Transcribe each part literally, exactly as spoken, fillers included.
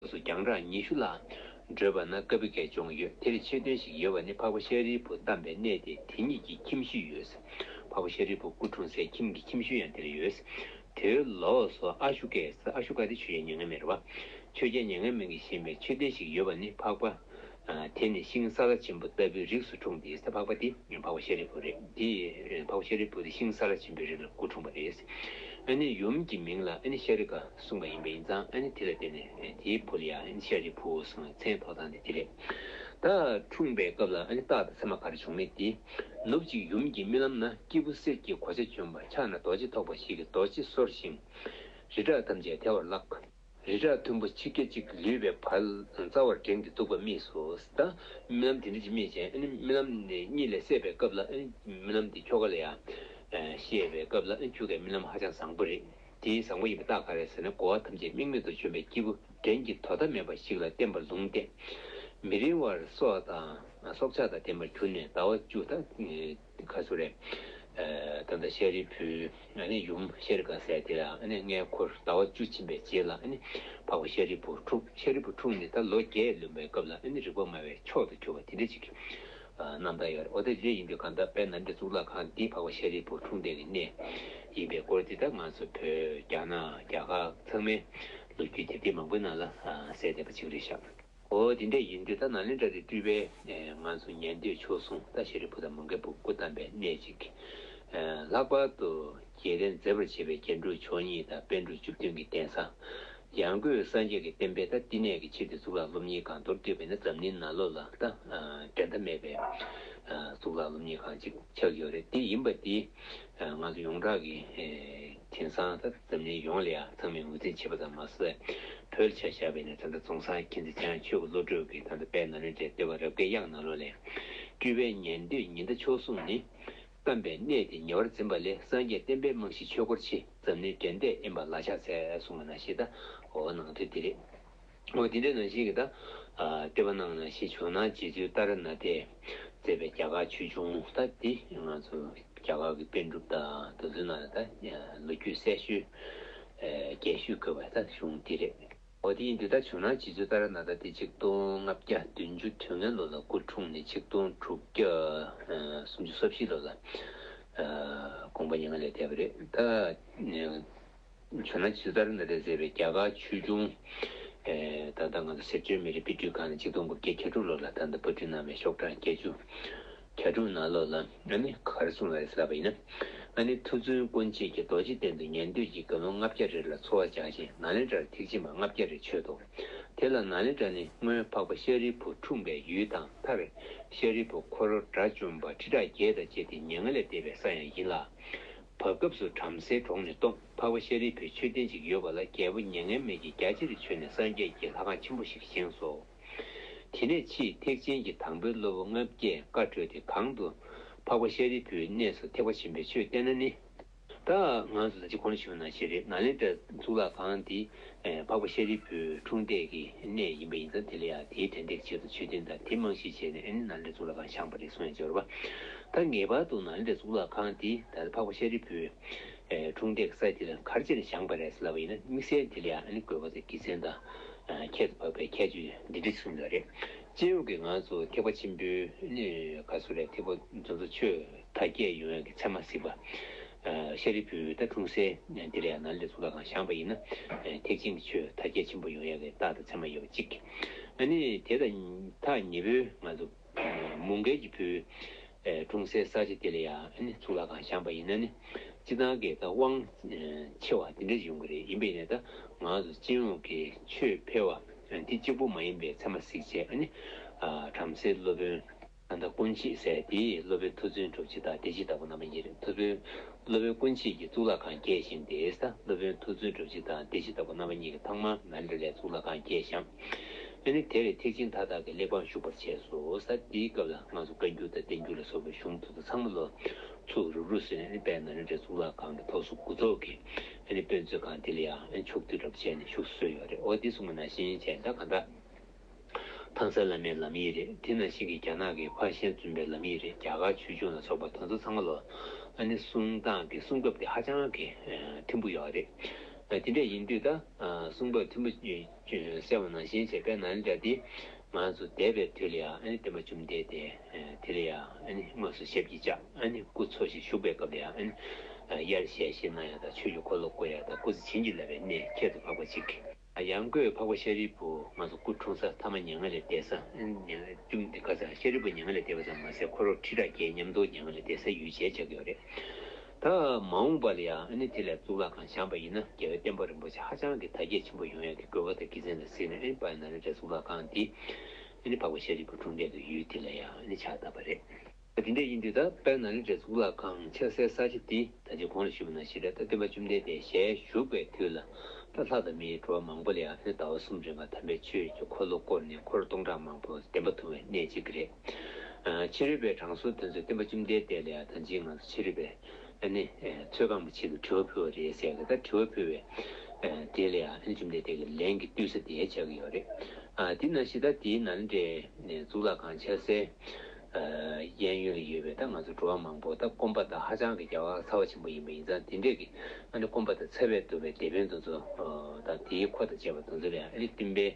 སུ་རྒྱང་གྲགས་ཉི་ཤུ་ལ་བགྲོད་པ་ན་ཀ་བི་ཀའི་ལྗོངས་ཡོད། དེར་མཆོད་རྟེན་ཞིག་ཡོད་པ་ནི་འཕགས་པ་ཤཱ་རིའི་བུ་བལྟམས་པའི་གནས་ཏེ། དེ་ཉིད་ཀྱི་ཁྱིམ་ཤུལ་ཡོད། འཕགས་པ་ཤཱ་རིའི་བུ་སྐུ་འཁྲུངས་སའི་ཁྱིམ་གྱི་ཁྱིམ་ཤུལ་ཡང་དེར་ཡོད། དེའི་ལོགས་སུ་ཨ་ཤུ་ཀས། ཨ་ཤུ་ཀ་དེ་ཆོས་རྒྱལ་མྱ་ངན་མེད་རེད་བ། ཆོས་རྒྱལ་མྱ་ངན་མེད་ཀྱིས་བཞེངས་པའི་མཆོད་རྟེན་ཞིག་ཡོད་པ་ནི་འཕགས་པ། ཨ། དེ་ནི་ཤིང་ས་ལ་ཆེན་པོ་ལྟ་བུའི་རིགས་སུ་འཁྲུངས་ཏེ། ད་འཕགས་པ་དེ་འཕགས་པ་ཤཱ་རིའི་བུ་རེད། དེ་འཕགས་པ་ཤཱ་རིའི་བུ་དེ་ཤིང་ས་ལ་ཆེན་པོའི་རིགས་ལ་སྐུ་འཁྲུངས་པ་རེད། ཨ་ནི་ཡུམ་གྱི་མིང་ལ་ཨ་ནི་ཤཱ་རི་ཀ་གསུངས་པ་ཡིན་པ་ཡིན་ཙང་། ཨ་ནི་དེ་ལ་བརྟེན་ནས་དེའི་བུ་ལ་ཡང་ཨ་ནི་ཤཱ་རིའི་བུ་གསུངས་པའི་མཚན་ཐོགས་སྟངས་དེ་དེ་རེད། ད་འཁྲུངས་པའི་སྐབས་ལ་ཨ་ནི་རྟགས་དང་མཚན་མ་ག་རེ་བྱུང་མེད་དེ། ནུབ་ཅིག་ཡུམ་གྱི་རྨི་ལམ་ན་སྐྱེས་བུ་གསེར་གྱི་གོ་ཆ་གྱོན་པ་ཕྱག་ན་རྡོ་རྗེ་ཐོགས་པ་ཞིག་གིས་རྡོ་རྗེ་གསོར་ཞིང་། རི་བྲག་ཐམས་ཅད་ཐལ་བར་བརླག་རི་བྲག་མཐོན་པོ་ཆིག་བརྒྱ་གཅིག་ལུས་པའི་བར་རྩ་བར་བསྒྲེངས་ཏེ་འདུག་པ་རྨིས་སོ། ད་རྨི་ལམ་དེ་འདྲ་ཅིག་རྨིས་རྗེས། ཨ་ནི་རྨི་ལམ་དེ་གཉིད་ལས་སད་པའི་སྐབས་ལ། ཨ་ནི་རྨི་ལམ་དེ་ཁྱོ་ག་ལ་ཡང་བཤད་པའི་སྐབས་ལ། ཨ་ནི་ཁྱོ་གའི་རྨི་ལམ་ཧ་ཅང་བཟང་པོ་རེད། དེའི་བཟང་པོ་ཡིན་པའི་རྟགས་ག་རེ་ཟེར་ན། རྒོལ་བ་ཐམས་ཅད་དམིགས་མེད་དུ་བྱོན་པའི་སྐྱེས་བུ་བྲན་གྱི་དོ་ཟླ་མེད་པ་ཞིག་ལ་བསྟན་པ་ལུང་བསྟན། མི་རིང་བར་སྲོག་དང་སྲོག་ཆགས་དང་ལྡན་པར་གྱུར་ནས་ཟླ་བ་བཅུ། ད་ག་ཚོད་རེད། ད་ལྟ་ཤཱ་རིའི་བུ་ཨ་ནི་ཡུམ་ཤཱ་རི་ཀ་ཟེར་དེ་ལ་ཨ་ནི་མངལ་འཁོར་ཟླ་བ་བཅུ་ཕྱིན་པའི་རྗེས་ལ། ཨ་ནི་འཕགས་པ་ཤཱ་རིའི་བུ་འཁྲུངས། ཤཱ་རིའི་བུ་འཁྲུངས་ནས་ད་ལོ་བརྒྱད་ལོན་པའི་སྐབས་ལ། ཨ་ནི་རིག་པ་སྨྲ་བའི་མཆོག་ཏུ་གྱུར་པ་དེ་འདྲ་ཅིག་གི་རྣམ་ཐར་ཡོད་རེད། འོ་དེ་འདྲ་ཡིན་དུས་གང་ལྟར་དཔལ་ནཱ་ལེནྡྲ་གཙུག་ལག་ཁང་འདི་འཕགས་པ་ཤཱ་རིའི་བུ་འཁྲུངས་ལྡན་གྱི་གནས་ཡིན་པའི་སྐོར་དེ་ད་ང་ཚོ་བོད་རྒྱ་ནག་རྒྱ་གར་ཚང་མའི་ལོ་རྒྱུས་དེབ་ཐེར་མང་པོའི་ནང་ལ་གསལ་བསྡད་པ་ཅིག་རེད་ཤག་འོ་དེ་འདྲ་ཡིན་དུས་ད་ནཱ་ལེནྡྲ་དེ་སྤྲུལ་པའི་ང་ཚོ་ཉན་ཐོས་མཆོག་ཟུང་ད་ཤཱ་རིའི་བུ་དང་མོའུ་འགལ་བུ་སྐུ་བལྟམས་པའི་གནས་ཅིག་ལྷག་པར་དུ་རྒྱལ་བསྟན་མཛེས་པར་བྱེད་པའི་རྒྱན་དྲུག་མཆོག་གཉིས་དང་པཎ་གྲུབ་བཅུ་བདུན་གྱི་གདན་ས། ཡང་སྒོས་སངས་རྒྱས་ཀྱི་བསྟན་པའི་ད་བསྟི་གནས་ཀྱི་ཆེད་དུ་གཙུག་ལག་སློབ་གཉེར་ཁང་མདོར་བསྡུས་པས་ན་འཛམ་གླིང་ནང་ལོགས་ལ་ད་འགྲན་ཟླ་མེད་པའི་གཙུག་ལག་སློབ་གཉེར་ཁང་ཅིག་ཆགས་ཡོད་རེད། དེ་ཡིན་པ་དེ་ང་ཚོ་ཡོངས་གྲགས་ཀྱི་དེང་སང་ད་འཛམ་གླིང་ཡོངས་ལ་ཡང་ཚང་མས་ངོས་འཛིན་བྱེད་པ་ཙམ་མ་ཟད། བོད་ཆ་བཞག་པས་ན་ད་ལྟ་རྫོང་སར་མཁྱེན་བརྩེ་ཆེ་ཡང་ཆོས་ཀྱི་བློ་གྲོས་ཀྱིས་ད་ལྟ་དཔལ་ནཱ་ལེནྡྲའི་སྟོད་པ་རབ་དགའི་གཡང་ནང་ལོགས་ལས། སྤྲུལ་པའི་ཉན་ཐོས་ཉི་ཟླ་མཆོག་ཟུང་ནི། བལྟམས་པའི་གནས་དེ་ཉེ་བར་འཛིན་པ་ལས། སངས་རྒྱས་བསྟན་པའི་རྨང་གཞི་ཆོས་འཁོར་ཆེ། འཛམ་གླིང་འགྲན་ཟླས་གཡེངས་པ་ལ་ཕྱག་འཚལ་གསུངས་པ་ནང་བཞིན། ད་འོ་ནང་དོན་དེ་རེད། འོ་དེ་འདྲ་ནང་བཞིན་གྱི་ད་བསྟོད་པ་གནང་ནང་བཞིན་ཇོ་ནང་རྗེ་བཙུན་ཏཱ་ར་ནཱ་ཐས་མཛད་པའི་རྒྱ་གར་ཆོས་འབྱུང་ད་འདི་ང་ཚོ་རྒྱ་གར་གྱི་པཎ་གྲུབ་དང་དེ་ཚོའི་ནང་ལ་ད་ལོ་རྒྱུས་གསལ་ཤོས་རྒྱས་ཤོས་དགོས་པ་ད་གཞུང་འདི་རེད། འོ་དེ་ཡིན་དུས་ད་ཇོ་ནང་རྗེ་བཙུན་ཏཱ་ར་ནཱ་ཐ་དེ་ཆིག་སྟོང་ལྔ་བརྒྱ་བདུན་ཅུ་དོན་ལྔ་ལོ་ལ་སྐུ་འཁྲུངས་ནས་ཆིག་སྟོང་དྲུག་བརྒྱ་སུམ་ཅུ་སོ་བཞི་ལོ་ལ་དགོངས་པ་མྱ་ངན་ལས་འདས་པ་རེད། ད་ཇོ་ནང་རྗེ་བཙུན་ཏཱ་ར་ནཱ་ཐས་མཛད་པའི་རྒྱ་གར་ཆོས་འབྱུང་ད་ལྟ་ང་ཚོ་ཟེར་ཆོས་མི་རིགས་དཔེ་སྐྲུན་ཁང་ནས་ཆིག་སྟོང་དགུ་བརྒྱ་གྱ་དྲུག་ལོ་ལ་ད་ལྟ་པར་སྐྲུན་གནང་བའི་ཤོག་གྲངས་བརྒྱད་ཅུ་གྱ་དྲུག་ནང་ལོགས་ལ་ཨ་ནི་ག་རེ་གསུངས་པ་རེད་ཟེར་ལབ་པ་ཡིན་ན། ཨ་ནི་མཐུ་བཙུན་ཀུན་མཆེད་ཀྱིས་རྡོ་རྗེ་གདན་དུ་ཉན་ཐོས་ཀྱི་དགེ་སློང་ལྔ་བརྒྱ་རེ་ལ་འཚོ་བ་སྦྱངས་ཤིང་། ནཱ་ལེནྡྲར་ཐེག་ཆེན་པ་ལྔ་བརྒྱ་རེ་བྱོན་ཏོ། དེ་ལ་ནཱ་ལེནྡྲ་ནི་སྔོན་འཕགས་པ་ཤཱ་རིའི་བུ་འཁྲུངས་པའི་ཡུལ་དང་། མཐར་ཤཱ་རིའི་བུ་འཁོར་དགྲ་བཅོམ་པ་ཁྲི་ཕྲག་བརྒྱད་དང་བཅས་ཏེ་མྱ་ངན་ལས་འདས་པའི་ས་ཡང་ཡིན་ལ། བར་སྐབས་སུ་བྲམ་ཟེའི་གྲོང་ནས་སྟོངས། འཕགས་པ་ཤཱ་རིའི་བུའི་མཆོད་རྟེན་ཅིག་ཡོད་པ་ལ་རྒྱལ་པོ་མྱ་ངན་མེད་ཀྱིས་རྒྱ་ཆེར་མཆོད་ནས་སངས་རྒྱས་ཀྱི་ལྷ་ཁང་ཆེན་པོ་ཞིག་བཞེངས་སོ། དེ་ནས་ཕྱིས་ཐེག་ཆེན་གྱི་དང་པོའི་སློབ་བུ་ལྔ་བརྒྱས་བཀའ་གྲོས་ཏེ། གང་དུ་འཕགས་པ་ཤཱ་རིའི་བུའི་གནས་སུ་ཐེག་པ་ཆེན་པོའི་ཆོས་བསྟན་ན་ནི། ད་ང་ཚོ་ད་ཅི་གོང་ཞུས་ནང་བཞིན་རེད། ནཱ་ལེནྡྲ་གཙུག་ལག་ཁང་འདི་འཕགས་པ་ཤཱ་རིའི་བུའི་འཁྲུངས་འདས་ཀྱི་གནས་ཡིན་པ་ཡིན་ཙང་། དེ་ལ་ཡང་དེའི་དྲན་རྟེན་གྱི་ཆེད་དུ་མཆོད་རྟེན་དང་དེ་རྨང་གཞི་བྱས་ནས་ཨ་ནི་ནཱ་ལེནྡྲ་གཙུག་ལག་ཁང་བཞེངས་པ་རེད་གསུངས་ཡ་ཅིག་ཡོད་རེད་པ། ད་ངེས་པར་དུ་ནཱ་ལེནྡྲ་གཙུག་ལག་ཁང་འདི་ད་འཕགས་པ་ཤཱ་རིའི་བུའི་འཁྲུངས་འདས་ཀྱི་ས་དེ་ལ་ག་རེ་བྱས་ནས་བཞེངས་པ་རེད་ཟེར་ལབ་པ་ཡིན་ན། དམིགས་བསལ་དེ་ལ་ཡང་ཨ་ནི་དགོས་པ་དང་དགེ་མཚན་དང་ཁྱད་དུ་འཕགས་པའི་ཁྱད་ཆོས་འདི་འདྲ་གསུངས་ཡོད་རེད། སྤྱི་ཡོངས་ཀྱི་ང་ཚོ་ཐེག་པ་ཆེན་པོའི་ཨ་ནི་ག་ཚོད་རེད། ཐེག་པ་དེ་ཚོ་ཆོས་དར་རྒྱས་ཡོང་ཡག་གི་ཚད་མ་གཟིགས་པ། ཤཱ་རིའི་བུའི་ད་འཁྲུངས་སའི་འདི་ལ་ཡང་ནཱ་ལེནྡྲ་གཙུག་ལག་ཁང་བཞེངས་པ་ཡིན་ན། ཐེག་ཆེན་གྱི་ཆོས་དར་རྒྱས་ཆེན་པོ་ཡོང་ཡག་གི་རྟགས་དང་མཚན་མ་ཡོད་པ་གཅིག་ཨ་ནི་དེ་དང་ཐག་ཉེ་པོའི་ང་ཚོ་མོའུ་འགལ་གྱི་བུའི་འཁྲུངས་སའི་ས་ཆ་དེ་ལ་ཡང་ཨ་ནི་གཙུག་ལག་ཁང་བཞེངས་པ་ཡིན་ན་ནི། སྤྱིར་བཏང་གི་ད་དབང་ཆེ་བ་དེ་འདྲ་ཡོང་གི་རེད། ཡིན་པས་ན་ད་ང་ཚོ་སྤྱི་ཡོངས་ཀྱི་ཆོས་འཕེལ་བ་འདི་གཅིག་པུ་མ་ཡིན་པའི་ཚད་མ་གཟིགས་བྱས། ཨ་ནི་བྲམ་ཟེའི་སློབ་དཔོན་ད་ལྟ་ཀུན་མཆེད་ཟེར་དེའི་སློབ་དཔོན་མཐུ་བཙུན་གྲུབ་རྗེ་དང་བདེ་བྱེད་བདག་པོ་རྣམ་པ་གཉིས་རེད། མཐུ་དཔོན་སློབ་དཔོན་ཀུན་མཆེད་ཀྱིས་གཙུག་ལག་ཁང་བརྒྱད་བཞེངས་ཏེ། ད་སློབ་དཔོན་མཐུ་བཙུན་གྲུབ་རྗེ་དང་བདེ་བྱེད་བདག་པོ་རྣམ་པ་གཉིས་ཀྱིས་ཐོག་མར་ནཱ་ལེནྡྲ་ལ་གཙུག་ལག་ཁང་བརྒྱད་བཞེངས། ཨ་ནི་དེར་ཐེག་ཆེན་མཐའ་དག་གི་གླེགས་བམ་བཞུགས་པར་བྱས་སོ། ས་དེའི་སྐབས་ལ་ང་ཚོ་བཀའ་འགྱུར་དང་བསྟན་འགྱུར་ལ་སོགས་པའི་གཞུང་དེ་ཚོ་ཚང་མ་ལོ་ཚུགས་རུབ་རུབ་བཟོས་ནས། ཨ་ནི་དཔལ་ནཱ་ལེནྡྲའི་གཙུག་ལག་ཁང་གི་ཐོག་སོ་དགུ་ཐོག་གི་ཨ་ནི་དཔེ་མཛོད་ཁང་དེ་ལ་ཡང་ཨ་ནི་ཕྱོགས་བསྡུས་འདྲ་པོ་བྱས་ནས་བཞུགས་སུ་གསོལ་ཡོད་རེད། འོ་དེ་གསུངས་པ་ནང་བཞིན་བྱས། ད་ག་འདྲ་ཐང་སར་བླ་མའི་ལམ་ཡིག་རེད། དེ་ནང་བཞིན་གྱི་རྒྱ་ནག་གི་ཕར་ཤན་བཙུན་པའི་ལམ་ཡིག་རེད། རྒྱ་གར་ཆོས་འབྱུང་ལ་སོགས་པ་དེ་ཚོ་ཚང་མ་ལོ་ཨ་ནི་གསུང་སྟངས་ཀྱི་གསུང་སྐབས་དེ་ཧ་ཅང་གི་ཨ་མཐུན་པོ་ཡོད་རེད། དེ་འདྲ་ཡིན་དུས་ད་གསུང་འབབ་མཐུན་པོ་གསལ་བ་ནང་བཞིན་བྱས་པའི་ནཱ་ལེནྡྲ་འདི་ང་ཚོ་འདས་པའི་དུས་ལ་ཡང་ཨ་ནི་སྟོན་པ་བཅོམ་ལྡན་འདས་དེ་ལ་ཡང་ཨ་ནི་དངོས་སུ་ཞབས་ཀྱིས་བཅགས། ཨ་ནི་སྐུ་འཚོ་ཞིང་བཞུགས་པའི་སྐབས་ལ་ཡང་ཨ་ནི་དབྱར་ཞལ་བཞེས་གནང་ཡ་དང་ཆོས་ཀྱི་འཁོར་ལོ་བསྐོར་ཡ་དང་སྐུ་ཚེ་བྱིན་གྱིས་བརླབས་པའི་གནས་ཁྱད་དུ་འཕགས་པ་ཅིག། ཡང་སྒོས་འཕགས་པ་ཤཱ་རིའི་བུ་ང་ཚོ་སྐུ་འཁྲུངས་ས་ཐ་མ་མྱ་ངན་ལས་འདས་ས་ཨ་ནི་མྱ་ངན་བཅོམ་ལྡན་ཁ་སང་ཤཱ་རིའི་བུ་མྱ་ངན་ལས་འདས་པ་ཙམ་མ་ཟད་འཁོར་ཁྲི་ཕྲག་བརྒྱད་མཉམ་དུ་མྱ་ངན་ལས་འདས་སའི་ཡུལ་བྱས་ཆགས་ཀྱི་ཡོད་རེད། ད་མ་འོངས་པ་ལ་ཡང་ཨ་ནི་དེ་ལས་གཙུག་ལག་ཁང་བཞེངས་པ་ཡིན་ན་རྒྱལ་བའི་བསྟན་པ་རིན་པོ་ཆེ་ཧ་ཅང་གི་དར་རྒྱས་ཆེན་པོ་ཡོང་ཡག་གི་དགོས་པ་དང་དགེ་མཚན་ལ་གཟིགས་ནས་ཨ་ནི་དཔལ་ནཱ་ལེནྡྲའི་གཙུག་ལག་ཁང་འདི་ཨ་ནི་འཕགས་པ་ཤཱ་རིའི་བུ་འཁྲུངས་ལྡན་གྱི་ཡུལ་དེ་ལ་ཡང་ཨ་ནི་ཕྱག་བཏབ་པ་རེད། དེ་འདྲ་ཡིན་དུས་ད་དཔལ་ནཱ་ལེནྡྲའི་གཙུག་ལག་ཁང་ཆགས་སའི་ས་ཆ་འདི་ད་ཅི་གོང་ལ་ཞུས་པ་ནང་བཞིན་རེད། ད་སྟོན་པ་བཅོམ་ལྡན་འདས་ཞལ་བཞུགས་པའི་དུས་ལ་ད་ལྷ་དང་མིའི་འགྲོ་བ་མང་པོ་ལ་ཡང་ཨ་ནི་ཟླ་བ་གསུམ་རིང་ལ་དམ་པའི་ཆོས་ཀྱི་འཁོར་ལོ་བསྐོར་ནས་འཁོར་སྟོང་ཕྲག་མང་པོ་བདེན་པ་མཐོང་བའི་གནས་གཅིག་རེད། ཕྱི་རོལ་པའི་དྲང་སྲོང་དེ་ཚོས་སྟོན་པ་བཅོམ་ལྡན་འདས་ལ་ཡང་ད་ཅི་ང་ཚོ་ཕྱི་རོལ་པའི་ཨ་ནི་ཚོད་བགམ་པོ་ཆེད་དུ་དྲི་བ་ཕུལ་བ་རེད་ཟེར་གི། ད་དྲི་བ་ཕུལ་བའི་དེ་ལ་ཡང་ཨ་ནི་བཅོམ་ལྡན་འདས་ཀྱི་ལན་གྱི་བསྡུས་ས་དེ་ཆགས་ཀྱི་ཡོད་རེད། དེ་ནང་བཞིན་ད་དེའི་ནང་འདྲའི་གཙུག་ལག་ཁང་ཆགས་སའི་གཡས་གཡོན་ལ་ཡོད་པའི་ད་ང་ཚོ་འགྲོ་བ་མང་པོ་ད་སྐོམ་པ་དང་ཧ་ཅང་གི་རྒྱལ་བ་ཚ་བ་ཆེན་པོ་ཡིན་པ་ཡིན་ཙང་དེ་འདྲས་ཀྱི་ཨ་ནི་སྐོམ་པ་དང་ཚ་བས་གདུངས་པའི་དེད་དཔོན་དེ་ཚོ་དང་དེའི་འཁོར་དང་བཅས་པ་དེ་ཚོ་ལ་ཡང་ཨ་ནི་སྟོན་པའི་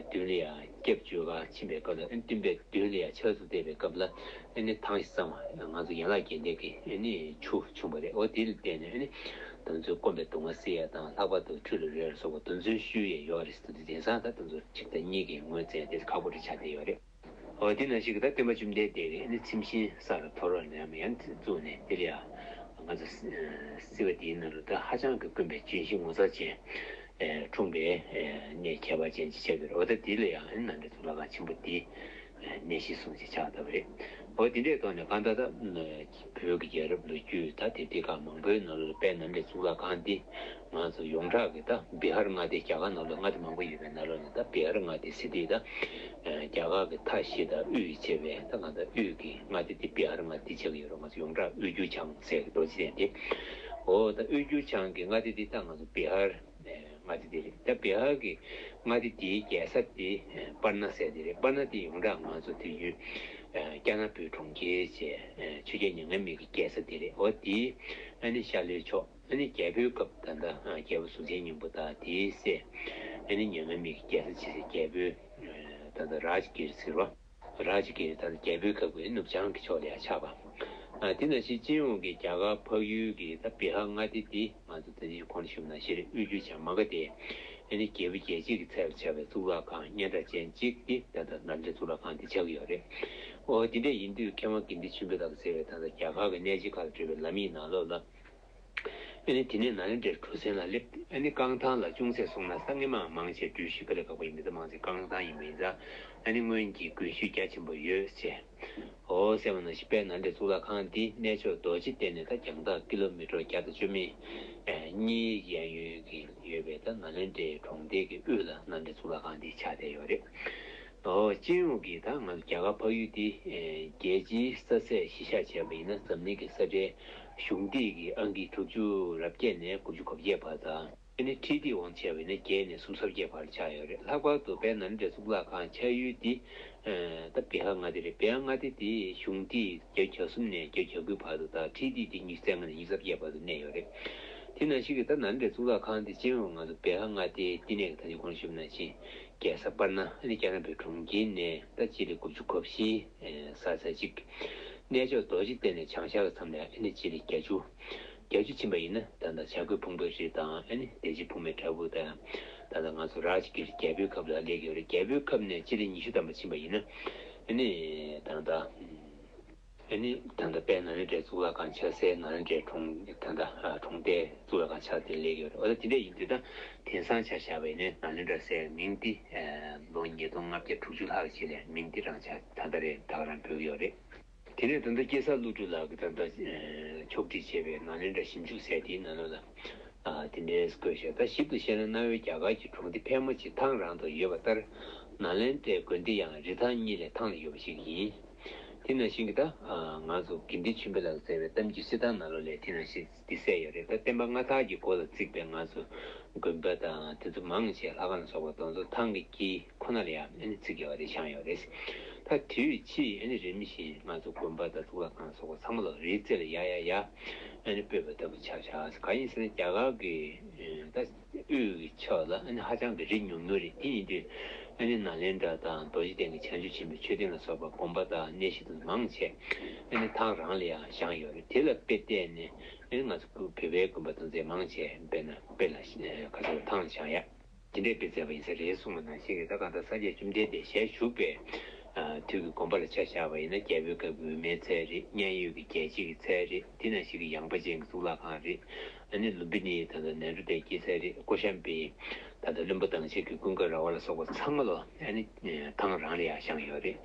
མདུན་ལ་ཡང་སྐྱབས་བཅོལ་ག་ཕྱིན་པའི་སྐབས་ལ་ཨ་ནི་སྟོན་པའི་མདུན་ལ་ཡང་ཕྱག་འཚལ་བསྡད་པའི་སྐབས་ལ་ཨ་ནི་ཐང་ཞིག་བསམ་པ་ང་ཚོ་ཡན་ལག་བརྒྱད་ལྡན་གྱི་ཨ་ནི་ཆུ་བྱུང་བ་རེད། འོ་དེ་ལ་བརྟེན་ནས་ཨ་ནི་དེ་ཚོའི་སྐོམ་པའི་སྡུག་བསྔལ་སེལ་ཡ་དང་ལྷག་པར་དུ་ཁྲུས་ལ་རོལ་ཡ་ལ་སོགས་པ་དེ་ཚོའི་ཤུལ་ཡང་ཡོད་རེད་ཟེར་དུས་དེང་སང་ད་དེ་ཚོ་གཅིག་དང་གཉིས་ཀྱི་ངོས་བཙལ་དེ་ཁག་པོ་རེད་ཆགས་བསྡད་ཡོད་རེད། འོ་དེ་ནང་བཞིན་གྱི་ད་སྟོན་པ་བཅོམ་ལྡན་འདས་ཀྱི་ཨ་ནི་ཚིམ་ཤིང་ས་ལ་འཐོར་བ་ནས་ཡང་བཙུགས་ནས་དེ་ལ་ཡང་ང་ཚོ་སྲིད་པ་འདིའི་ནང་ལ་ད་ཧ་ཅང་གི་དཀོན་པའི་ལྗོན་ཤིང་ངོ་མཚར་ཅན་འཁྲུངས་པའི་གནས་ཁྱད་པར་ཅན་ཅིག་ཆགས་ཀྱི་རེད། འོ་ད་དེ་ལ་ཡང་ཨ་ནི་ནཱ་ལེནྡྲའི་གཙུག་ལག་ཁང་ཆེན་པོ་འདི་གནས་གཞི་བཟུང་ཅིག་ཆགས་བསྡད་པ་རེད། འོ་དེ་འདྲའི་ཐོག་ནས་གང་ལྟར་ད་བོད་ཀྱི་རྒྱལ་རབས་ལོ་རྒྱུས་ད་དེབ་ཐེར་ཁག་མང་པོའི་ནང་ལ་དཔལ་ནཱ་ལེནྡྲའི་གཙུག་ལག་ཁང་འདི་ང་ཚོ་ཡོངས་གྲགས་ཀྱི་ད་བི་ཧར་མངའ་སྡེ། རྒྱ་གར་ནང་ལ་མངའ་སྡེ་མང་པོ་ཡོད་པའི་ནང་ལོགས་ནས་ད་བི་ཧར་མངའ་སྡེ་ཟེར་དུས་ད་རྒྱ་གར་གྱི་མཐའ་བཞི་དང་དབུས་བྱས་པའི་ད་གང་ལྟར་དབུས་ཀྱི་མངའ་སྡེ་འདི་བི་ཧར་མངའ་སྡེ་ཆགས་ཀྱི་ཡོད་རེད། ང་ཚོ་ཡོངས་གྲགས་དབུས་འགྱུར་བྱང་ཟེར་གྱི་རྡོ་རྗེ་གདན་དེ། འོ་ད་དབུས་འགྱུར་བྱང་གི་མངའ་སྡེ་འདི་ད་ང་ཚོ་བི་ཧར་མངའ་སྡེ་དེ་རེད། ད་བི་ཧར་གྱི་མངའ་སྡེ་དེའི་རྒྱལ་ས་དེ་པར་ན་ཟེར་དེ་རེད། པར་ན་དེ་ཡོངས་གྲགས་ང་ཚོ་དུས་རྒྱུན་ཨ་ཀྱ་ན་བོད་གྲོང་ཁྱེར་ཅེས་ཨ་ཆོས་རྒྱལ་མྱ་ངན་མེད་ཀྱི་རྒྱལ་ས་དེ་རེད། འོ་དེའི་ཨ་ནི་ཤར་ལྷོའི་ཕྱོགས་ཨ་ནི་རྒྱལ་པོའི་སྐབས་ད་ལྟ་ཨ་རྒྱལ་པོ་གཟུགས་ཅན་སྙིང་པོ་དང་དེའི་སྲས་ཨ་ནི་མྱ་ངན་མེད་ཀྱི་རྒྱལ་ས་ཅེས་ཟེར། རྒྱལ་པོའི་ཨ་ད་ལྟ་རཱཇ་གིར་ཟེར་བ། རཱཇ་གིར་ད་ལྟ་རྒྱལ་པོའི་སྐབས་ཀྱི་ནུབ་བྱང་གི་ཕྱོགས་ལ་ཡང་ཆགས་པ། ཨ་དེ་ནང་བཞིན་སྤྱི་ཡོངས་ཀྱི་རྒྱ་གར་འཕགས་ཡུལ་གྱི་ད་བི་ཧར་མངའ་སྡེ་འདི་ང་ཚོ་ད་ནི་གོང་ཞུས་ནང་བཞིན་དབུས་འགྱུར་བྱང་མ་ག་དེ་ཨ་ནི་རྒྱལ་པོ་རྒྱལ་བྱེད་ཀྱི་ཚལ་དུ་ཆགས་པའི་གཙུག་ལག་ཁང་སྙན་གྲགས་ཅན་གཅིག་འདི་ད་ལྟ་ནཱ་ལེནྡྲའི་གཙུག་ལག་ཁང་འདི་ཆགས་ཀྱི་ཡོད་རེད། འོ་དེ་འདྲ་ཡིན་དུས་མཁས་དབང་དགེ་འདུན་ཆོས་འཕེལ་ལགས་ཟེར་བའི་ད་ལྟ་རྒྱ་གར་གྱི་གནས་ཆེན་ཁག་ལ་བགྲོད་པའི་ལམ་ཡིག་ནང་ལོགས་ལ། ཨ་ནི་དེ་ནས་ནཱ་ལེནྡྲའི་གྲུ་གཟིངས་ལ་སླེབས། ཨ་ནི་རྐང་ཐང་ལ་ཅུང་ཟད་སོང་ན་ས་ངན་མ་མང་ཆེ་འགྲུལ་བཞུད་དཀའ་ལས་ཁག་པོ་ཡིན་པས། ད་མང་ཆེ་རྐང་ཐང་ཡིན་པ་ཡིན་ཙང་ཨ་ནི་སྔོན་གྱི་གོན་ཤུལ་རྒྱ་ཆེན་པོ་ཡོད་ཅེས། འོ་ཟེར་བ་ནང་བཞིན་དཔལ་ནཱ་ལེནྡྲའི་གཙུག་ལག་ཁང་འདི་གནས་མཆོག་རྡོ་རྗེ་གདན་ནས་ད་རྒྱང་ཐག་ཀི་ལོ་མི་ཊར་བརྒྱ་དང་བཅུ་མེད་གཉིས་གཡས་གཡོན་གྱི་ཡོད་པའི་ད་ནཱ་ལེནྡྲའི་གྲོང་སྡེ་གི་དབུས་ལ་ནཱ་ལེནྡྲའི་གཙུག་ལག་ཁང་འདི་ཆགས་བསྡད་ཡོད་རེད། ཨོ་སྤྱི་ཡོངས་ཀྱི་ད་ང་ཚོ་རྒྱ་གར་འཕགས་ཡུལ་འདི་ཨེ་རྒྱལ་སྤྱིའི་ས་ཚད་གཞི་བཞག་བྱས་པ་ཡིན་ན་འཛམ་གླིང་གི་ས་ཁྲའི་གཞུང་ཐིག་གི་ཨང་ཀི་དྲུག་ཅུ་རེ་བརྒྱད་ནས་དགུ་བཅུ་གོ་བརྒྱད་བར་དང་། ཨ་ནི་ཁྲི་ཐིག་དབང་བྱས་པ་ཡིན་ན་བརྒྱད་ནས་སུམ་ཅུ་སོ་བརྒྱད་བར་ཆགས་ཡོད་རེད། ལྷག་པར་དུ་དཔལ་ནཱ་ལེནྡྲའི་གཙུག་ལག་ཁང་ཆགས་ཡུལ་འདི་ཨེ་ད་བི་ཧར་མངའ་སྡེ་རེད། བི་ཧར་མངའ་སྡེ་འདི་གཞུང་ཐིག་བརྒྱ་བརྒྱ་གསུམ་ནས་བརྒྱ་བརྒྱ་དགུའི་བར་དུ་དང་། ཁྲི་ཐིག་འདི་ཉི་ཤུ་རྩ་ལྔ་ནས་ཉི་ཤུ་རྩ་བརྒྱད་བར་དུ་གནས་ཡོད་རེད། དེ་ནང་བཞིན་གྱི་ད་ནཱ་ལེནྡྲའི་གཙུག་ལག་ཁང་འདི་སྤྱི་ཡོངས་ང་ཚོ་བི་ཧར་མངའ་སྡེའི་བསྟི་གནས་ཀྱི་ད་ཅི་གོང་ཞུས་པ་ནང་བཞིན། རྒྱལ་ས་པར་ན། ཨ་ནི་ཀྱ་ན་བོད་གྲོང་ཁྱེར་ནས་ད་སྤྱི་ལེ་དགུ་བཅུ་གོ་བཞི་ས་ཚད་ཅིག། གནས་མཆོག་རྡོ་རྗེ་གདན་ནས་བྱང་ཤར་གྱི་མཚམས་ལ་ཨ་ནི་སྤྱི་ལེ་བརྒྱད་ཅུ། བརྒྱད་ཅུ་ཕྱིན་པ་ཡིན་ན་ད་ལྟ་བྱ་རྒོད་ཕུང་པོའི་རི་དང་། ཨ་ནི་བདེ་ཆེན་ཕུག་མའི་བྲག་ཕུག་དང་། ད་ལྟ་ང་ཚོ་རཱཇ་གིར་རྒྱལ་པོའི་ཁབ་ལ་སླེབས་ཡོད་རེད། རྒྱལ་པོའི་ཁབ་ནས་སྤྱི་ལེ་ཉི་ཤུ་ཐམ་པ་ཕྱིན་པ་ཡིན་ན་ཨ་ནི་ད་ལྟ། ཨ་ནི་ད་ལྟ་དཔལ་ནཱ་ལེནྡྲའི་གཙུག་ལག་ཁང་ཆགས་སའི་ནཱ་ལེནྡྲའི་གྲོང་ད་ལྟ་གྲོང་སྡེའི་གཙུག་ལག་ཁང་ཆགས་དེ་སླེབས་ཡོད་རེད། འོ་ད་དེ་འདྲ་ཡིན་དུས་ད་དེང་སང་ཆ་བཞག་པ་ཡིན་ན་ནཱ་ལེནྡྲ་ཟེར་མིང་འདི་ལོ་ཉིས་སྟོང་ལྔ་བརྒྱ་དྲུག་ཅུ་ལྷག་ཅིག་ལ་མིང་འདི་རང་ཆགས་ད་ལྟ་རེད་ད་ག་རང་འབོད་ཀྱི་ཡོད་རེད། དེ་ནས་ད་ལྟ་སྐྱེས་ས་ཀླུ་སྒྲུབ་ལགས་ཀྱིས་ད་ལྟ་ཕྱོགས་སྒྲིག་བྱས་པའི་ནཱ་ལེནྡྲ་ཞིབ་འཇུག་ཟེར་དེའི་ནང་ལོགས་ལ་དེ་འདྲའི་བཀོད་བཞག་ད་ཞིབ་ཏུ་བཤད་ན་རྣ་བའི་རྒྱ་གར་གྱི་གྲོང་སྡེ་ཕལ་མོ་ཆེ་ཐང་རང་དུ་ཡོད་པ་ལྟར་ནཱ་ལེནྡྲའི་དགོན་སྡེ་ཡང་རི་ཐང་གཉིས་ལས་ཐང་ལ་ཡོད་པ་ཞིག་ཡིན། དེ་ནང་བཞིན་གྱི་ད་ང་ཚོ་དགེ་འདུན་ཆོས་འཕེལ་ལགས་མཛད་པའི་གཏམ་རྒྱུད་གསེར་ཐང་ནང་ལོགས་ལ་དེ་ནང་བཞིན་འདི་གསལ་ཡོད་རེད། ད་བསྟན་པ་སྔ་དར་གྱི་འགོ་ལ་བརྩིགས་པའི་ང་ཚོ་ དགོན་པ་དང་དེ་ཚོ་མང་ཆེ་ལྷ་ཁང་ལ་སོགས་པ་དེ་ཚོ་ཐང་གི་དཀྱིལ་ཁོ་ན་ལ་ཡང་ཨ་ནི་བརྩིགས་ཡོད་རེད། བཞེངས་ཡོད་རེད། ད་དུས་ཕྱིས་ཨ་ནི་རིམ་བཞིན་ང་ཚོ་དགོན་པ་དང་གཙུག་ལག་ཁང་ལ་སོགས་པ་ཚང་མ་ལ་རིའི་རྩེ་ལ་ཡ་ཡ་ཡ་ཨ་ནི་སྤོས་པ་ལྟ་བུ་ཆགས་ཆགས། གང་ཡིན་ཟེར་ན་རྒྱ་གར་གྱི་ད་དབུས་ཀྱི་ཕྱོགས་ལ་ཨ་ནི་ཧ་ཅང་གི་རི་ཉུང་ཉུང་རེད། དེ་ཡིན་དུས་ཨ་ནི་ནཱ་ལེནྡྲ་དང་རྡོ་རྗེ་གདན་གྱི་བྱང་ཆུབ་ཆེན་པོའི་མཆོད་རྟེན་ལ་སོགས་པ་དགོན་པ་དང་གནས་གཞི་དེ་ཚོ་མང་ཆེ་ཨ་ནི་ཐང་རང་ལ་ཡང་བཞེངས་ཡོད་རེད། དེ་ལ་དཔེ་བལྟས་ནས་ཨ་ནི་ང་ཚོ་བོད་པའི་དགོན་པ་དེ་ཚོ་མང་ཆེ་དཔེར་ན་དཔེ་ལ་ཁ་སང་ཐང་ལ་བཞེངས་ཡ། དེ་འདྲའི་དཔེ་མཛད་པ་ཡིན་ས་རེད་གསུངས་པ་ནང་བཞིན་རེད། ད་གང་ལྟར་སངས་རྒྱས་བཅོམ་ལྡན་འདས་ཞལ་བཞུགས་པའི་ཨ་དུས་ཀྱི་དགོན་པ་ལ་ཆ་བཞག་པ་ཡིན་ན། རྒྱལ་པོའི་སྐབས་ཀྱི་འོད་མའི་ཚལ་རེད། མཉན་ཡོད་ཀྱི་རྒྱལ་བྱེད་ཀྱི་ཚལ་རེད། དེ་ནང་བཞིན་གྱི་ཡངས་པ་ཅན་གྱི་གཙུག་ལག་ཁང་རེད། ཨ་ནི་ལུམྦི་ནིའི་ད་ལྟ་ནཻ་རཉྫ་དའི་སྐྱེད་ཚལ་རེད། ཀོ་ཤམ་བིའི་ད་ལྟ་བློན་པོ་བདག་ཆེན་གྱི་ཀུན་དགའ་ར་བ་ལ་སོགས་པ་ཚང་མ་ལ་ཨ་ནི་ཐང་རང་ལ་ཡང་བཞེངས་ཡོད་རེད།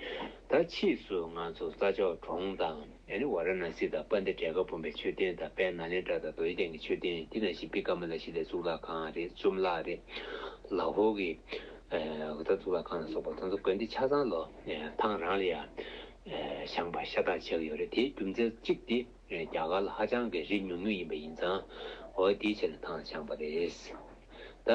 ད་ཕྱིས་སུ་ང་ཚོ་རྩྭ་མཆོག་གྲོང་དང་། ཨ་ནི་ཝཱ་ར་ཎ་སི་དང་དཔལ་ལྡན་འབྲས་དཀར་སྤུངས་པའི་མཆོད་རྟེན་དང་། དཔལ་ནཱ་ལེནྡྲ་དང་རྡོ་རྗེ་གདན་གྱི་མཆོད་རྟེན། དེ་ནང་བཞིན་བི་ཀ་མ་ལ་ཤི་ལའི་གཙུག་ལག་ཁང་རེད། བཅོམ་ལག་རེད། ལ་ཧོར་གྱི་ཨ་ད་གཙུག་ལག་ཁང་ལ་སོགས་པ་དེ་ཚོ་དགོན་སྡེ་ཆ་ཚང་ལ་ཨ་ཐང་རང་ལ་ཡང་ཨ་བཞེངས་པ་ཤ་སྟག་ཆགས་ཀྱི་ཡོད་རེད། དེའི་རྒྱུ་མཚན་གཅིག་དེ་རྒྱ་གར་ལ་ཧ་ཅང་གི་རི་ཉུང་ཉུང་ཡིན་པ་ཡིན་ཙང་། འོ་དེའི་ཆེད་ལ་ཐང་བཞེངས་པ་རེད། ད་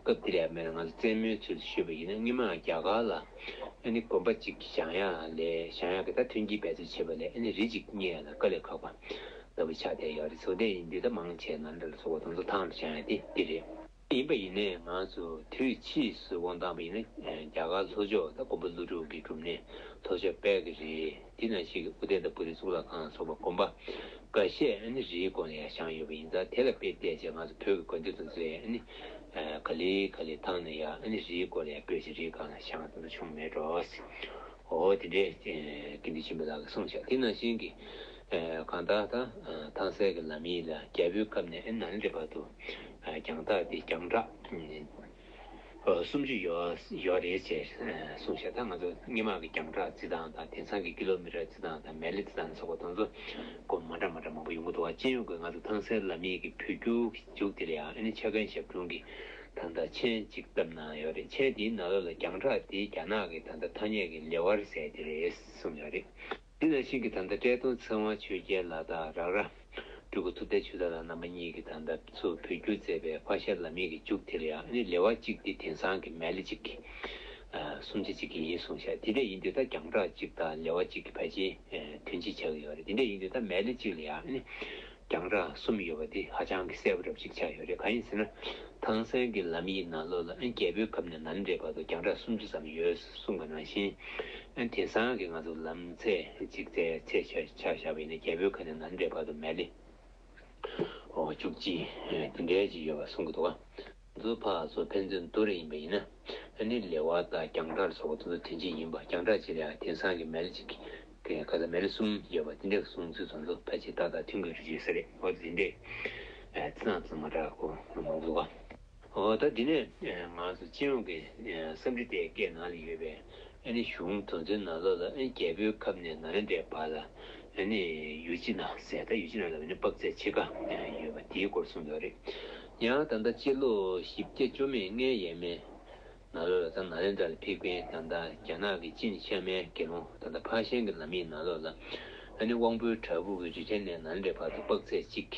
སྐབས་དེར་ཡང་མེད་ན་ང་ཚོ་རྩེད་མོའི་ཚུལ་དུ་ཞུས་པ་ཡིན་ན། སྔོན་མ་རྒྱ་གར་ལ་ཨ་ནི་དགོན་པ་གཅིག་བཞེངས་ཡག་ལས། བཞེངས་ཡག་གི་ད་མཐུན་རྐྱེན་འབད་རྩོལ་བྱེད་པ་ལས་ཨ་ནི་རི་གཅིག་རྙེད་ཡག་ལ་དཀའ་ལས་ཁག་པ་ལྟ་བུ་ཆགས་བསྡད་ཡོད་རེད། བཟོ་ལྟས་ཡིན་དུས་ད་མང་ཆེ་ནཱ་ལེནྡྲ་ལ་སོགས་པ་དེ་ཚོ་ཐང་ལ་བཞེངས་ཡག་དེ་འདི་རེད། ཡིན་པ་ཡིན་ནའི་ང་ཚོ་དུས་ཕྱིས་སུ་དབང་བཏང་བ་ཡིན་ན། རྒྱ་གར་ལྷོ་ཕྱོགས་ད་མགོན་པོ་ཀླུ་སྒྲུབ་ཀྱི་སྒྲུབ་གནས་ལྷོ་ཕྱོགས་དཔལ་གྱི་རི། དེ་ནང་བཞིན་གྱི་ཨུ་དན་ཏ་པུ་རི་གཙུག་ལག་ཁང་སོགས་པ་དགོན་པ་འགའ་ཤས་ཨ་ནི་རིའི་སྒང་ལ་ཡང་བཞེངས་ཡོད་པ་ཡིན་ཙང་། དེ་ལ་དཔེ་བལྟས་བྱས་ང་ཚོ་བོད་ཀྱི་དགོན་སྡེ་དེ་ཚོ་ཡང་ཨ་ནི་ག་ལེ་ག་ལེ་ཐང་ནས་ཡང་ཨ་ནི་རིའི་སྒང་ལ་ཡང་སྤོས་ཤིང་རིའི་སྒང་ལ་བཞེངས་ཐུབ་ན་བྱུང་མེད་འགྲོ། འོ་དེ་འདྲའི་དགེ་འདུན་ཆོས་འཕེལ་ལགས་ཀྱིས་གསུངས་བཞག་དེ་ནང་བཞིན་གྱི་གང་ལྟར་ད་ཐང་སན་གྱི་ལམ་ཡིག་ལ་རྒྱལ་པོའི་སྐབས་ནས་ཨ་ནི་ནཱ་ལེནྡྲའི་བར་དུ་རྒྱང་ཐག་དེ་རྒྱང་གྲགས་སུམ་ཅུ་ཡོད་ཡོད་རེད་ཅེས་གསུངས་ཤག་ད་ང་ཚོ་སྔོན་མ་གི་རྒྱང་གྲགས་བརྩི་སྟངས་དང་། དེང་སང་གི་ཀི་ལོ་མི་ཊར་བརྩི་སྟངས་དང་། མེ་ལེ་བརྩི་སྟངས་སོགས་པ་དེ་ཚོ་གོ་མ་འདྲ་མ་འདྲ་མང་པོ་ཡོང་གི་འདུག་བ། སྤྱི་ཡོངས་ཀྱི་ང་ཚོ་ཐང་སན་ལམ་ཡིག་གི་བོད་བསྒྱུར་མཇུག་དེ་ལ་ཡང་ཨ་ནི་ཕྱག་འགན་ཞབས་དྲུང་གིས་ད་ལྟ་མཆན་གཅིག་བཏབ་གནང་ཡོད་རེད། མཆན་དེའི་ནང་ལོགས་ལ་རྒྱང་གྲགས་དེ་རྒྱ་ནག་གི་ད་ལྟ་ཐ་སྙད་ཀྱི་ལེ་དབར་ཟེར་དེ་རེད་གསུངས་ཡོད་རེད། དེ་ནང་བཞིན་གྱི་ད་ལྟ་བཀྲས་མཐོང་ཚེ་དབང་ཆོས་རྒྱལ་ལགས་དང་རག་ར་སྤྲུལ་སྐུ་ཐུབ་བསྟན་ཆོས་དར་ལགས་རྣམ་པ་གཉིས་ཀྱིས་ད་ལྟ་ཚུར་བོད་བསྒྱུར་མཛད་པའི་ཕར་ཞབས་ལམ་ཡིག་གི་མཇུག་དེ་ལ་ཡང་ཨ་ནི་ལེ་དབར་གཅིག་དེ་དེང་སང་གི་མེ་ལེ་གཅིག་གི་ཨ་སུམ་ཆ་གཅིག་གི་ཡིན་གསུངས་ཤག་དེ་འདྲ་ཡིན་དུས་ད་རྒྱང་གྲགས་གཅིག་དང་ལེ་དབར་གཅིག་གི་ཕལ་ཆེར་ཨ་དོན་གཅིག་ཆགས་ཀྱི་ཡོད་རེད། དེ་འདྲ་ཡིན་དུས་ད་མེ་ལེ་གཅིག་ལ་ཡང་ཨ་ནི་རྒྱང་གྲགས་གསུམ་ཡོད་པ་དེ་ཧ་ཅང་གི་གསལ་པོ་འདྲ་པོ་ཅིག་ཆགས་ཡོད་རེད། གང་ཡིན་ཟེར་ན། ཐང་སན་གྱི་ལམ་ཡིག་ནང་ལོགས་ལ་ཨ་ནི་རྒྱལ་པོའི་ཁབ་ནས་ནཱ་ལེནྡྲའི་བར་དུ་རྒྱང་གྲགས་སུམ་ཅུ་ཙམ་ཡོད་གསུངས་པ་ནང་བཞིན། ཨ་ནི་དེང་སང་གི་ང་ཚོ་ལམ་ཚད་གཅིག་ཚད་ཚད་ཆ་ཆ་བཞག་པ་ཡིན་ན། རྒྱལ་པོའི་ཁབ་ནས་ནཱ་ལེནྡྲའི་བར་དུ་མེ་ལེ་ཨོ་བཅུ་གཅིག་དེ་འདྲའི་ཅིག་ཡོད་པ་གསུང་གི་འདུག་ག་ང་ཚོ་ཕར་ཚུར་ཕན་ཚུན་བསྡུར་ཡིན་པ་ཡིན་ན། ཨ་ནི་ལེ་དབར་དང་རྒྱང་གྲགས་སོགས་པ་དེ་ཚོ་དོན་གཅིག་ཡིན་པ། རྒྱང་གྲགས་གཅིག་ལ་ཡང་དེང་སང་གི་མེ་ལེ་གཅིག་གི་ག་ཚོད་མེ་ལེ་གསུམ་ཡོད་པ་དེ་འདྲའི་གསུང་ཚུལ་དེ་ཚོ་ཕལ་ཆེར་ཏག་ཏག་མཐུན་གྱི་རེད་ཅེས་ཟེར་རེད། འོ་དེ་འདྲའི་རྩི་སྟངས་ཚང་མ་འདྲ་གོ་མང་པོ་འདུག་ག་འོ་ད་འདི་ནས་ང་ཚོ་སྤྱི་ཡོངས་ཀྱི་བསམ་འདྲི་དེ་སྐད་ནང་ལ་ཡོད་པའི་ཨ་ནི་གཞུང་དོན་ཚན་ནང་ལོགས་ལ་ཨ་ནི་རྒྱལ་པོའི་ཁབ་ནས་ནཱ་ལེནྡྲའི་བར་ལ་ཨ་ནི་ཡུལ་སྤྱི་ན་ཟེར། ད་ཡུལ་སྤྱི་ན་ལ་ཨ་ནི་དཔག་ཚད་ཕྱེད་ཀ་ཡོད་པ་དེའི་སྐོར་གསུངས་ཡོད་རེད། ཡང་ད་ལྟ་སྤྱི་ལོ་བཞི་བརྒྱ་བཅུ་མེད་ལྔའི་ཡས་མས་ནང་ལོགས་ལ་ད་ནཱ་ལེནྡྲ་ལ་ཕེབས་མཁན་ད་ལྟ་རྒྱ་ནག་གི་ཅིན་ཤ་མའི་དགེ་སློང་ད་ལྟ་ཕར་ཤན་གྱི་ལམ་ཡིག་ནང་ལོགས་ལ་ཨ་ནི་དབང་པོའི་བྲག་ཕུག་གི་རི་ཁྲོད་ནས་ནཱ་ལེནྡྲའི་བར་དུ་དཔག་ཚད་གཅིག་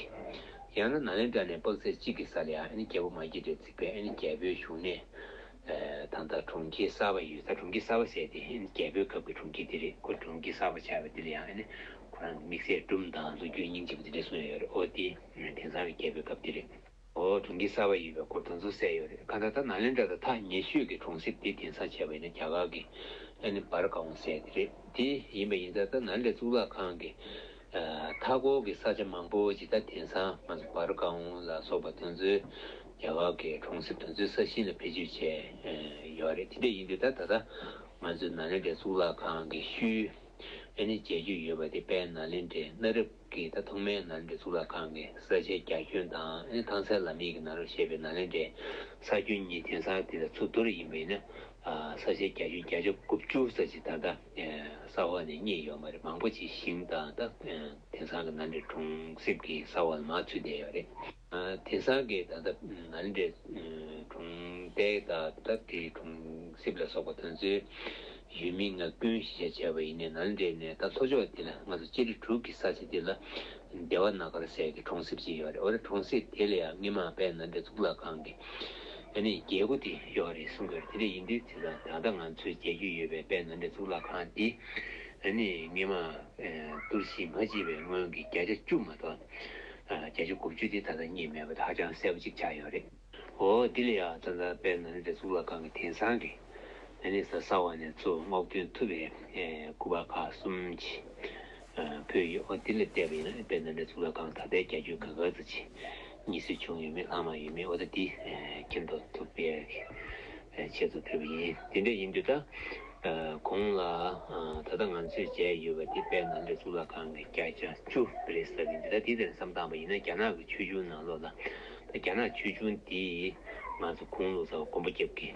ཡང་ན་ནཱ་ལེནྡྲ་ནས་དཔག་ཚད་གཅིག་གི་ས་ལ་ཡང་ཨ་ནི་རྒྱལ་པོ་མ་སྐྱེས་དགྲས་བརྩིགས་པའི་ཨ་ནི་རྒྱལ་པོའི་བཞུགས་གནས། ད་ལྟ་གྲོང་ཁྱེར་གསར་པ་ཡོད། ད་གྲོང་ཁྱེར་གསར་པ་ཟེར་དེ་ཨ་ནི་རྒྱལ་པོའི་སྐབས་ཀྱི་གྲོང་ཁྱེར་དེ་རེད། ཁོ་གྲོང་ཁྱེར་གསར་པ་ཆགས་པ་དེ་ལ་ཡང་ཨ་ནི་ཁོ་རང་གི་དམིགས་བསལ་སྒྲུང་དང་ལོ་རྒྱུས་སྙིང་རྗེ་པོ་དེ་འདྲ་གསུངས་ཡོད་རེད། ཨོ་དེ་དེང་སང་གི་རྒྱལ་པོའི་སྐབས་དེ་རེད། ཨོ་གྲོང་ཁྱེར་གསར་པ་ཡོད་པའི་སྐོར་དེ་ཚོ་གསལ་ཡོད་རེད། གང་ལྟར་ད་ནཱ་ལེནྡྲ་དང་ཐག་ཉེ་ཤོས་ཀྱི་གྲོང་གསེབ་དེ་དེང་སང་བྱས་པ་ཡིན་ན་རྒྱ་གར་གྱི་ཨ་ནི་སྦར་ཀའོན་ཟེར་དེ་རེད། དེ་ཡིན་པ་ཡིན་ཙང་ད་ནཱ་ལེནྡྲའི་གཙུག་ལག་ཁང་གི་མཐའ་འཁོར་གྱི་ས་ཆ་མང་པོ་ཅིག་ད་དེང་སང་ང་ཚོ་སྦར་ཀའོན་ལ་སོགས་པ་དེ་ཚོའི་རྒྱ་གར་གྱི་གྲོང་གསེབ་དེ་ཚོའི་ས་ཞིང་ལ་བེད་སྤྱོད་བྱས་ཡོད་རེད། དེ་འདྲ་ཡིན་དུས་ད་ད་ལྟ་ང་ཚོའི་ནཱ་ལེནྡྲའི་གཙུག་ལག་ཁང་གི་ཤུལ། ཨ་ནི་མཇལ་རྒྱུ་ཡོད་པ་དེ་དཔལ་ནཱ་ལེནྡྲའི་གནའ་རབས་ཀྱི་ད་ཐོག་མའི་ནཱ་ལེནྡྲའི་གཙུག་ལག་ཁང་གི་ས་ཆའི་རྒྱ་ཁྱོན་དང་། ཨ་ནི་ཐང་སན་ལམ་ཡིག་གི་ནང་ལ་བཤད་པའི་ནཱ་ལེནྡྲའི་ས་ཁྱོན་གཉིས་དེང་སང་དེ་ལ་ཚུར་བསྡུར་ཡིན་པ་ཡིན་ན། ས་ཆའི་རྒྱ་ཁྱོན་བརྒྱ་ཆ་དགུ་བཅུ་ཙམ་ཅིག་ད་ལྟ་ས་འོག་ནས་རྙེད་ཡོད་མ་རེད། མང་པོ་ཅིག་ཞིང་དང་ད་དེང་སང་གི་ནཱ་ལེནྡྲའི་གྲོང་གསེབ་ཀྱི་ས་འོག་ལ་མར་ཚུད་བསྡད་ཡོད་རེད། དེང་སང་གི་ད་ལྟ་ནཱ་ལེནྡྲའི་གྲོང་རྡལ་དང་ད་དེའི་གྲོང་གསེབ་ལ་སོགས་པ་དེ་ཚོའི་ཡུལ་མི་ང་ཀུན་གཞིས་ཆགས་བྱས་པ་ཡིན་ནའི་ནཱ་ལེནྡྲ་ནས་ད་ལྷོ་ཕྱོགས་དེ་ལ་ང་ཚོ་ལྕགས་རི་དྲུག་གི་ས་ཆ་དེ་ལ་ སྡེ་བ་ན་གར་ཟེར་གྱི་གྲོང་གསེབ་ཅིག་ཡོད་རེད། འོ་ད་གྲོང་གསེབ་དེ་ལ་ཡང་སྔོན་མ་དཔལ་ནཱ་ལེནྡྲའི་གཙུག་ལག་ཁང་གི་ཨ་ནི་རྒྱལ་སྒོ་དེ་ཡོད་རེད་གསུང་གི་ཡོད་རེད། དེ་འདྲ་ཡིན་དུས་དེ་ད་ད་ལྟ་ང་ཚོས་མཇལ་རྒྱུ་ཡོད་པའི་དཔལ་ནཱ་ལེནྡྲའི་གཙུག་ལག་ཁང་དེ་ཨ་ནི་སྔོན་མ་ཨ་ཏུར་ཤི་མ་བྱས་པའི་སྔོན་གྱི་བརྒྱ་ཆ་བཅུ་མ་གཏོགས་ཨ་བརྒྱ་ཆ་དགུ་བཅུ་དེ་ད་ལྟ་རྙེད་མེད་པ་དེ་ཧ་ཅང་གསལ་པོ་ཅིག་ཆགས་ཡོད་རེད། འོ་དེ་ལ་ཡང་ད་ལྟ་དཔལ་ནཱ་ལེནྡྲའི་གཙུག་ལག་ཁང་གི་དེང་སང་གི་ཨ་ནི་ས་གསར་བ་ནས་ཚུར་སྔོག་འདོན་ཐུབ་པའི་ཨེ་སྐུ་པར་ཁག་གསུམ་ཅིག་ཨ་ཕུལ་ཡོད། འོ་དེ་ལ་བལྟས་པ་ཡིན་ན་དཔལ་ནཱ་ལེནྡྲའི་གཙུག་ལག་ཁང་ད་ལྟའི་རྒྱ་ཁྱོན་ག་ག་ཙམ་ཅིག་རྙེད་སྲོལ་བྱུང་ཡོད་མེད་ལྷག་མ་ཡོད་མེད་འོ་ད་དེ་ཨེ་མཁྱེན་རྟོགས་ཐུབ་པའི་ཨེ་ཆེད་དུ་ཕུལ་བ་ཡིན། དེ་འདྲ་ཡིན་དུས་ད་ཨ་གོང་ལ་ཨ་ད་ལྟ་ང་ཚོས་མཇལ་ཡོད་པ་དེ་དཔལ་ནཱ་ལེནྡྲའི་གཙུག་ལག་ཁང་གི་བརྒྱ་ཆ་བཅུ་རེད་ཟེར་གྱི་འདུག་ད་དེ་དེར་བསམ་བཏང་པ་ཡིན་ན་རྒྱ་ནག་གི་ཆོས་འབྱུང་ནང་ལོགས་ལ་ད་རྒྱ་ནག་ཆོས་འབྱུང་དེ་ང་ཚོ་གོང་ལོ་ཙཱ་བ་མགོན་པོ་སྐྱབས་ཀྱིས་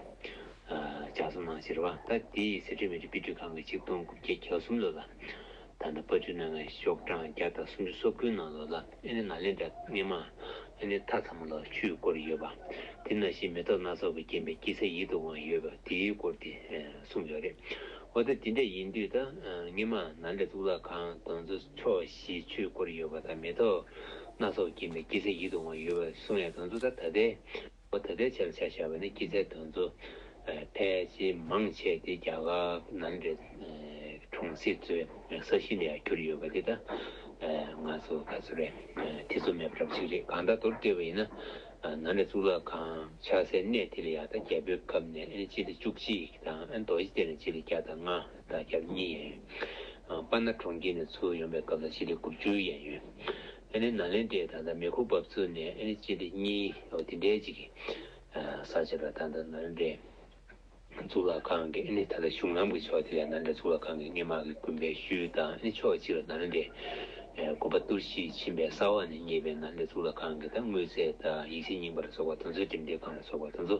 ཨ་ལྗགས་རྩོམ་གནང་ཕྱིར་བ་ད་དེ་ཟི་ཁྲོན་མུ་ཁྲི་དཔེ་སྐྲུན་ཁང་གི་ཆིག་སྟོང་དགུ་བརྒྱ་གྱ་གསུམ་ལོ་ལ་ད་ལྟ་པར་སྐྲུན་གནང་མཁན་ཤོག་གྲངས་བརྒྱ་དང་སུམ་ཅུ་སོ་དགུ་ནང་ལོ་ལ་ཨ་ནི་ནཱ་ལེནྡྲ་སྔོན་མ་ཨ་ནི་མཐའ་མཚམས་ལ་ཆུས་བསྐོར་ཡོད་པ། དེ་ནང་བཞིན་མེ་ཏོག་སྣ་ཚོགས་ཀྱིས་བརྒྱན་པའི་སྐྱེད་ཚལ་ཡིད་དུ་འོང་བ་ཡོད་པ་དེའི་སྐོར་དེ་ཨ་གསུངས་ཡོད་རེད། འོ་ད་དེ་འདྲ་ཡིན་དུས་ད་ཨ་སྔོན་མ་ནཱ་ལེནྡྲ་གཙུག་ལག་ཁང་དེ་ཚོ་ཕྱོགས་བཞི་ཆུས་བསྐོར་ཡོད་པ་དང་མེ་ཏོག་སྣ་ཚོགས་བརྒྱན་པའི་སྐྱེད་ཚལ་ཡིད་དུ་འོང་བ་ཡོད་པ་གསུངས་ཡ་དེ་ཚོ་ད་ད་ལྟའི་འོ་ད་ལྟའི་ཆར་ཆ་བཞག་པ་ནི་སྐྱེད་ཚལ་དེ་ཚོ་ཨ་ཕལ་ཆེར་མང་ཆེ་དེ་རྒྱ་གར་ནཱ་ལེནྡྲའི་ཨ་གྲོང་གསེབ་ཚོའི་ས་གཞི་ལ་ཡང་གྱུར་ཡོད་པ་དེ་ད་ཨ་ང་ཚོ་ག་ཚོད་རེད་ཨ་དེ་ཚོ་མེད་པ་འདྲ་པོ་ཞིག་རེད། གང་ལྟར་མདོར་བསྡུས་པ་ཡིན་ན་ཨ་ནཱ་ལེནྡྲ་གཙུག་ལག་ཁང་ཆགས་སའི་གནས་དེ་ལ་ཡང་ད་རྒྱལ་པོའི་སྐབས་ནས་ཨ་ནི་སྤྱི་ལེ་བཅུ་གཅིག་དང་ཨ་ནི་རྡོ་རྗེ་གདན་ནས་སྤྱི་ལེ་བརྒྱ་དང་ལྔ་དང་བརྒྱ་དང་གཉིས་ཡན་ཡོད། ཨ་དཔའ་ནག་གྲོང་ཁྱེར་ནས་ཚུར་ཡོང་བའི་སྐབས་ལ་སྤྱི་ལེ་དགུ་བཅུ་ཡན་ཡོད། ཨ་ནི་ནཱ་ལེནྡྲའི་ད་ལྟ་མེ་ཁུག་འབབ་ཚུགས་ནས་ཨ་ནི་སྤྱི་ལེ་གཉིས་འོ་དེ་འདྲའི་ཅིག་གི་ཨ་ས་ཆ་ལ་ད་ལྟ་ནཱ་ལེནྡྲའི་གཙུག་ལག་ཁང་གི་ཨ་ནི་ད་ལྟ་གཞུང་ལམ་གྱི་ཕྱོགས་དེ་ལ་ནཱ་ལེནྡྲའི་གཙུག་ལག་ཁང་གི་སྔོན་མ་གི་དགོན་པའི་ཤུལ་དང་ཨ་ནི་ཕྱོགས་གཅིག་ལ་ནཱ་ལེནྡྲའི་ཨ་དགོན་པ་གཏོར་བཤིག་ཕྱིན་པའི་ས་འོག་ནས་རྙེད་པའི་ནཱ་ལེནྡྲའི་གཙུག་ལག་ཁང་གི་ད་དངོས་རྫས་དང་ཡིག་ཆ་རྙིང་པ་ལ་སོགས་པ་དེ་ཚོའི་འགྲེམས་སྟོན་ཁང་ལ་སོགས་པ་དེ་ཚོ་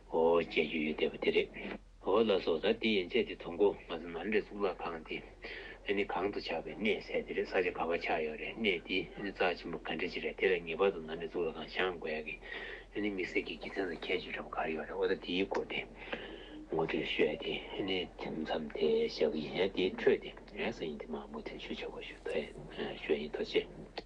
འོ་མཇལ་རྒྱུ་ཡོད་བསྡད་པ་དེ་རེད། འོ་ལགས་སོ། ད་དེ་ཡན་ཆད་དེ་དང་པོ་ང་ཚོ་ནཱ་ལེནྡྲའི་གཙུག་ལག་ཁང་དེ་ཨ་ནི་གང་དུ་ཆགས་པའི་གནས་ཟེར་དེ་རེད། ས་ཆ་ག་པར་ཆགས་ཡོད་རེད། གནས་དེ་ཨ་ནི་རྩ་ཆེན་པོ་ག་འདྲ་ཅིག་རེད། དེ་ལ་ངེས་པར་དུ་ནཱ་ལེནྡྲའི་གཙུག་ལག་ཁང་བཞེངས་དགོས་ཡ་གི་ཨ་ནི་དམིགས་བསལ་གྱི་དགེ་མཚན་དང་ཁྱད་ཆོས་འདྲ་པོ་ག་རེ་ཡོད་རེད། འོ་ད་དེའི་སྐོར་དེ་ངོ་སྤྲོད་ཞུ་ཡ་དེ་ཨ་ནི་དེ་མཚམས་དེ་བཞག་གི་ཡིན། དེའི་འཕྲོས་དེ་ཨ་སང་ཉིན་དེ་མ་མུ་མཐུད་ཞུ་ཆོག་པ་ཞུ་ཐུབ་ཡ་ཞུ་ཡ་ཡིན། ཐུགས་རྗེ་ཆེ།